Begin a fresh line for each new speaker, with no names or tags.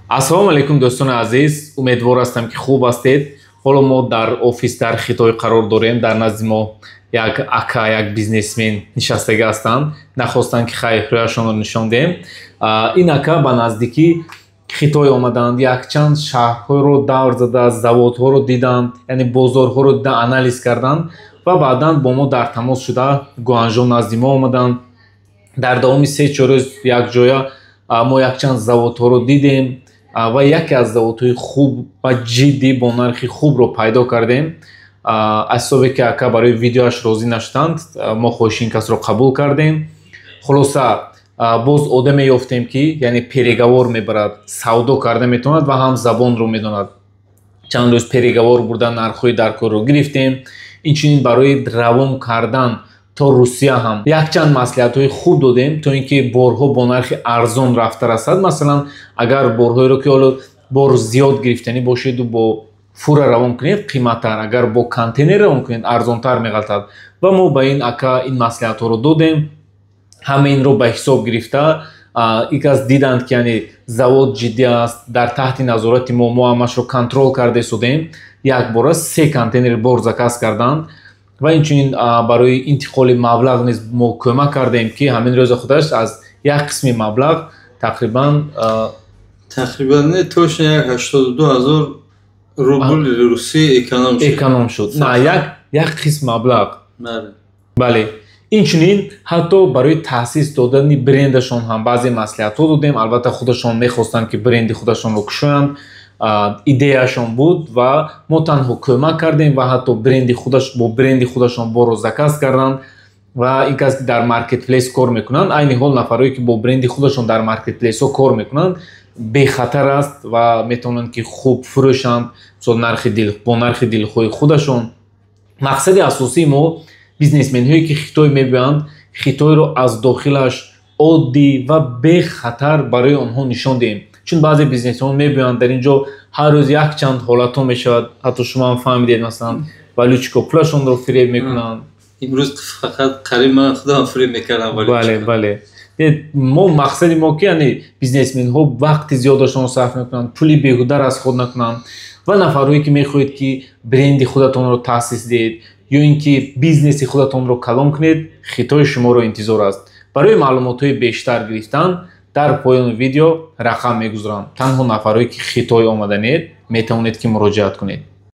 Ассалому алайкум, дӯстони азиз, умедвор ҳастам, ки хуб ҳастед. Ҳоло мо дар офис дар Хитой қарор дорем. Дар назди мо як ака, як бизнесмен нишастагӣ ҳастанд. Нахостанд, ки хайр, рӯяшонро нишон диҳем. Ин ака ба наздикӣ Хитой омаданд, якчанд шаҳрҳоро давр зада, заводҳоро диданд, яъне бозорҳоро дида, анализ карданд ва баъдан бо мо дар тамос шуда, Гуанжо назди мо омаданд. Дар давоми 3-4 рӯз якҷоя мо якчанд заводҳоро дидем ва яке аз заводҳои хуб ва ҷиддӣ бо нархи хубро пайдо кардем. Аз ҳисобе ки ака барои видеоаш розӣ нашуданд, мо хоҳиши ин касро қабул кардем. Хулоса, боз одаме ёфтем, ки яъне переговор мебарад, савдо карда метавонад ва ҳам забонро медонад. Чанд рӯз переговор бурда, нархҳои даркорро гирифтем. Инчунин барои равон кардан то Русия ҳам якчанд маслиҳатҳои хуб додем, то ин ки борҳо бо нархи арзон рафта расад. Масалан, агар борҳоеро, ки ҳоло бор зиёд гирифтанӣ бошеду, бо фура равон кунед, қиматтар, агар бо контейнер равон кунед, арзонтар меғалтад. Ва мо ба ин ака ин маслиҳатҳоро додем. Ҳама инро ба ҳисоб гирифта, ин кас диданд, ки яъне завод ҷиддӣ аст, дар таҳти назорати мо, мо ҳамашро контрол карда истодем. Якбора се контейнери бор заказ карданд ва инчунин барои интиқоли маблағ низ мо кӯмак кардем, ки ҳамин рӯза худаш аз як қисми маблағ тақрибан
Тақрибан не, точно як 82 000 рубли русӣ эконом шуд.
Эконом шуд, на як қисм маблағ. Бале, инчунин ҳатто барои таъсис додани брендашон ҳам баъзе маслиҳатҳо додем. Албатта, худашон мехостанд, ки бренди худашонро кушоянд, идеяшон буд ва мо танҳо кӯмак кардем ва ҳатто бренди худаш, бо бренди худашон борро заказ карданд. Ва ин кас, ки дар маркетплейс кор мекунанд, айни ҳол нафарое, ки бо бренди худашон дар маркетплейсҳо кор мекунанд, бехатар аст ва метавонанд, ки хуб фурӯшанд, мисол, нархи дил, бо нархи дилхоҳи худашон. Мақсади асосии мо бизнесменҳое, ки Хитой мебиёянд, Хитойро аз дохилаш оддӣ ва бехатар барои онҳо нишон диҳем, чун баъзе бизнесмен мебиёянд, дар ин ҷо ҳар рӯз якчанд ҳолатҳо мешавад. Ҳатто шумо ҳам фаҳмидед, масалан, валютчико пулашонро фиреб мекунанд.
Имрӯз фақат қариб ман худам фиреб мекардам.
Бале, мо мақсади мо, ки яъне бизнесменҳо вақти зиёдашонро сарф мекунанд, пули беҳуда расход накунанд. Ва нафарҳое, ки мехоҳед, ки бренди худатонро таъсис диҳед ё ин ки бизнеси худатонро калон кунед, Хитой шуморо интизор аст. Барои маълумотҳои бештар гирифтан дар поёни видео рақам мегузорам. Танҳо нафарҳое, ки Хитой омаданед, метавонед, ки муроҷиат кунед.